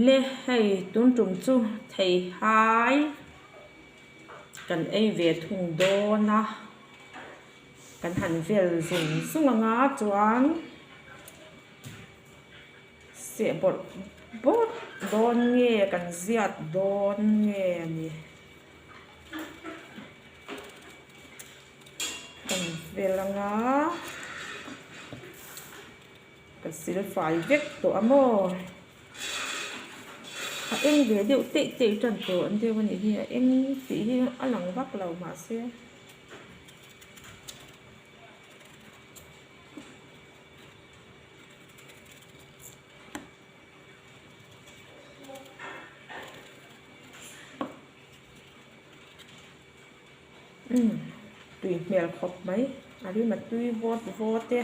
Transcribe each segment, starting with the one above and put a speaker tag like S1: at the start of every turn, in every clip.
S1: Le hei tun tum chu theihai kan ei ve thung dawn a kan han vel zung zung ang a chuan seh bawrh bawrh dawn nge kan ziat dawn nge ni kan vel ang a. Ka sil fai vek tawh a maw? A eng ve deuh teih teih tan tawh an deuh a nih hi a eng tih hi a lang vak lo mahse. Umm tui hmel khawp mai a rim a tui vawt vawt e.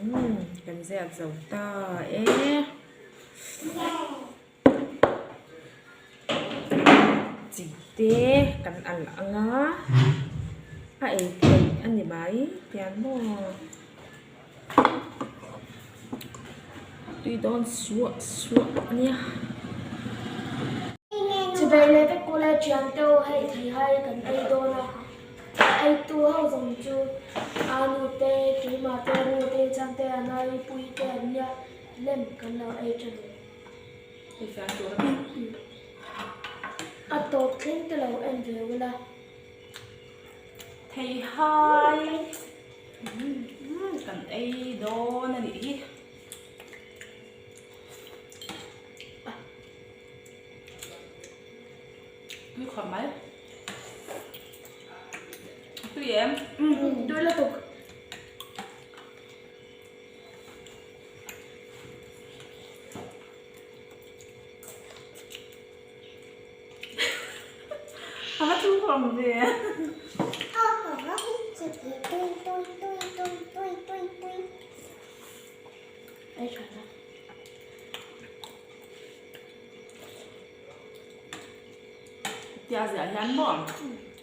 S1: Umm kan ziak zo ta e. Chi te kan al ang a a ei theih a ni mai tiang maw. Tui dawn suah suah a nia.
S2: Chuvei leh vek kawla thian te aw hei thei hai kan ei dawn a, a eitu ho zawng chu Anu te, Keimah te, Nu te, Chang te, Anai, Pui te an nia, lem kan lo ei tan lo.
S1: Hei fian tur a ni.
S2: A tawp thleng te lo en ve ula.
S1: Thei hai. Kan ei dawn a nih hi. Tui khawp mai. Tui em?
S2: Tui lutuk.
S1: A va thu khawm ve. Tia ziah hian maw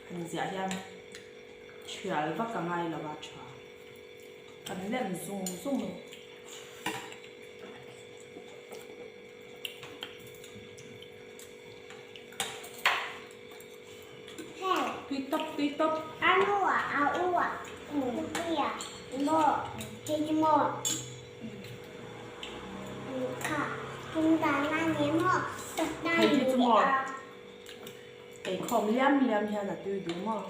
S1: han ziah hian thial vak a ngai lo a tha. Kan lem zung zung. tui tawp.
S3: A nu a, a u a, nupui a, maw, hei chu maw, kha tum dan a ni maw,
S1: Hei hi chu maw, eikhawm liam liam hian a tui duh maw.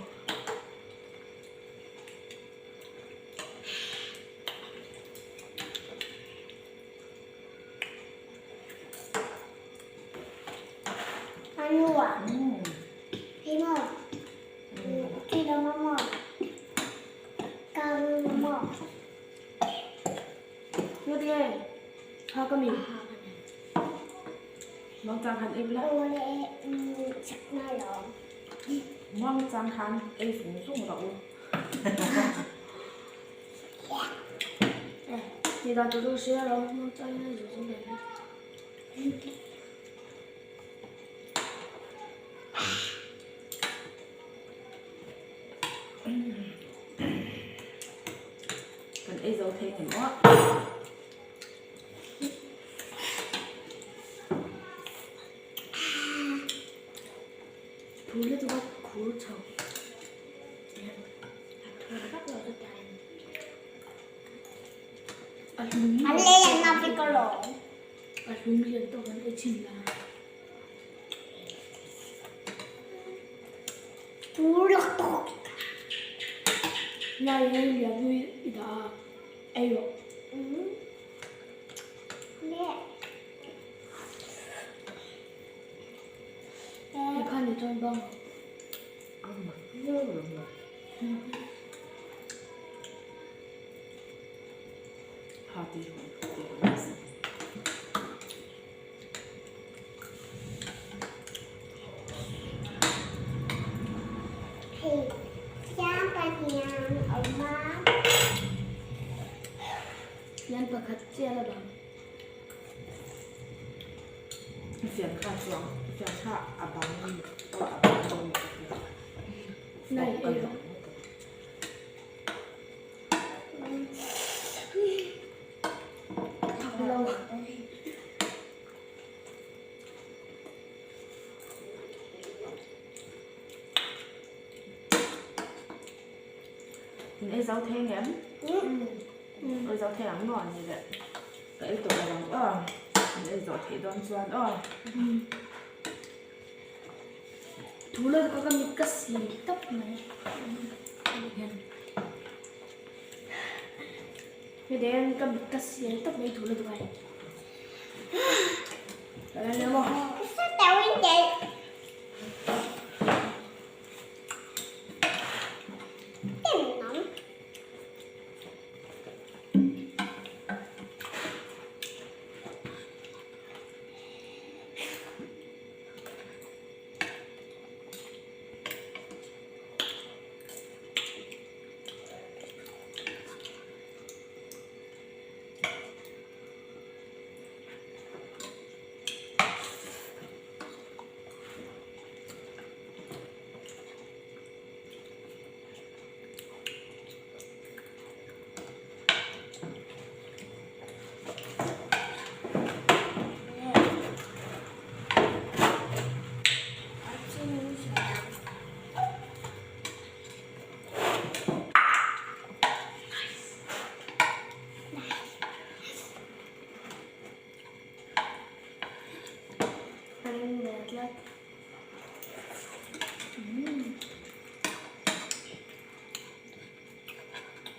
S1: Muangchang khan ei la. Muangchang khan ei zung zung rawh u. Kan ei zo thei ngem aw. Fian kha chuang fian kha a bang a bang dawn ka ti. In ei zo thei ngem? Ei zo thei ang maw ni le? Ka ei tawh lo ang aw. In ei zawh theih dawn chuan aw.
S2: Thu lo ka ka mit ka sil tawp mai. Hetiang ka mit ka sil tawp mai thu lo duai.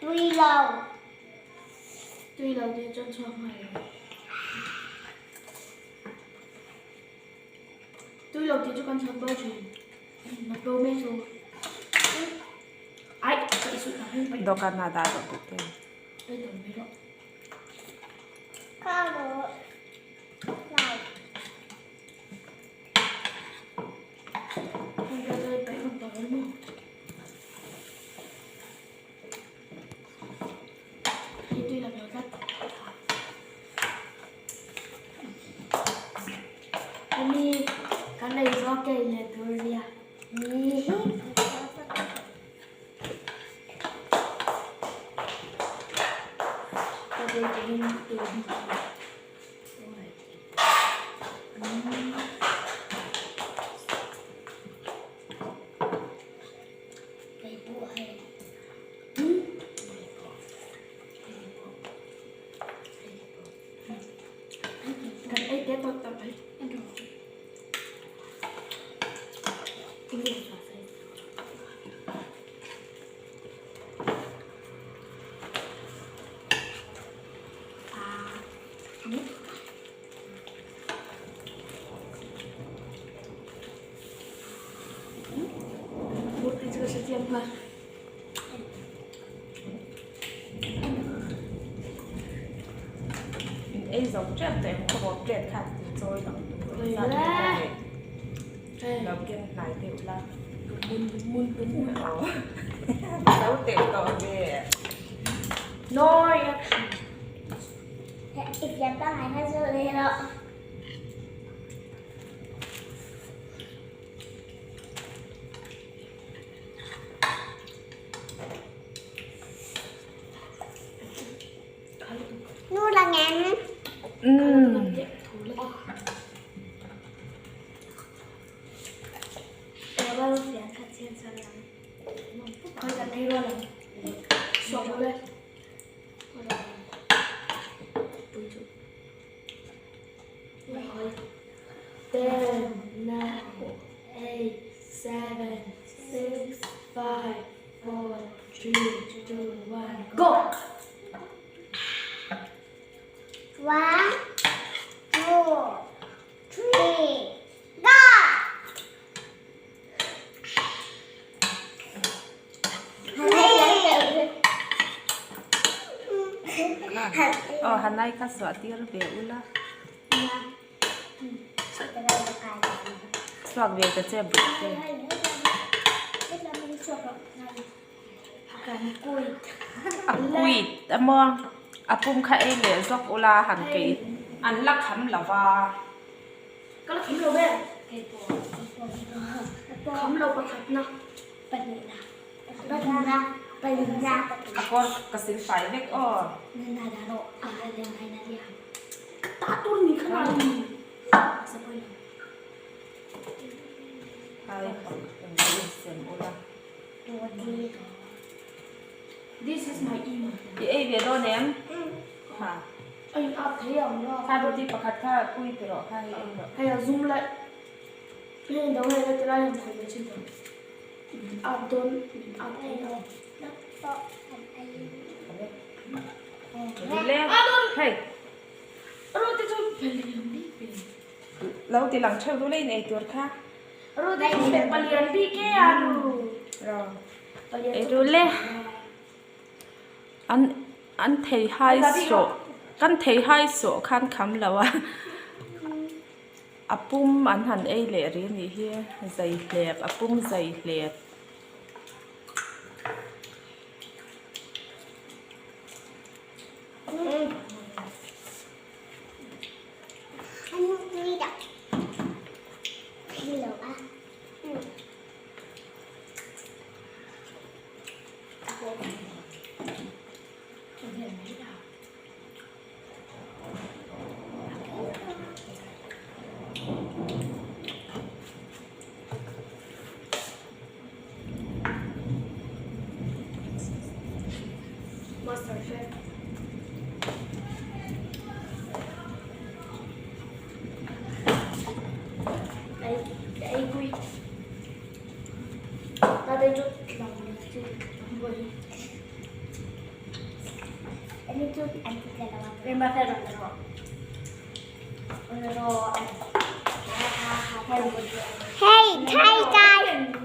S3: Tui lo.
S2: Tui lo tih chuan chhuak nghal lo. Tui lo tih chu kan chhan bo thin. Nat bo mai chu. Ai, ka isuh tak hi.
S1: Dawhkan ah dah rawh tih te.
S2: Ei tawn mai rawh.
S3: Ka rawh. Lai.
S2: Kan ei te tawt tawt mai.
S1: In ei zo tep tawh em khaw plate khan ti chawi lang lo ken hnai deuh la lo teh tawh ve.
S2: No reaction.
S3: Nu là ngàn.
S1: Umm.
S2: Ten, nine, eight, seven, six, five, four, three, two, one, go!
S3: One, two, three, go!
S1: Aw hanai kha suah tir ve ula. Suak ve ta che buk te. A kuit emaw a pum kha ei leh zawk ula han kei an la kham lo va.
S2: Ka la kham lo ve. Kham lo pakhatna.
S1: A kawr ka sil fai vek aw. Hai pak eng lo insem ula.
S2: This is my email.
S1: I ei ve dawn em? Ha.
S2: A in up thei ang lo.
S1: Kha roti pakhat kha pui ti rawh kha hei ei rawh.
S2: Hei a zoom lai. Hei dang hei ti lai ang khawih ve chin tawh. Min up dawn min up thei ang.
S1: Le hei.
S2: Roti chu palian bik ve.
S1: Lo ti lang theuh ru le in ei tur kha.
S2: Roti chu palian bik e anu.
S1: Ro. Ei ru le. An an thei hai sawh kan thei hai sawh khan kham lo a a pum an han ei leh rih a nih hi zai hlep a pum zai hlep.
S2: Master Chef. Ei kui. Ta đây chút lòng chút
S3: Hey, hi guys.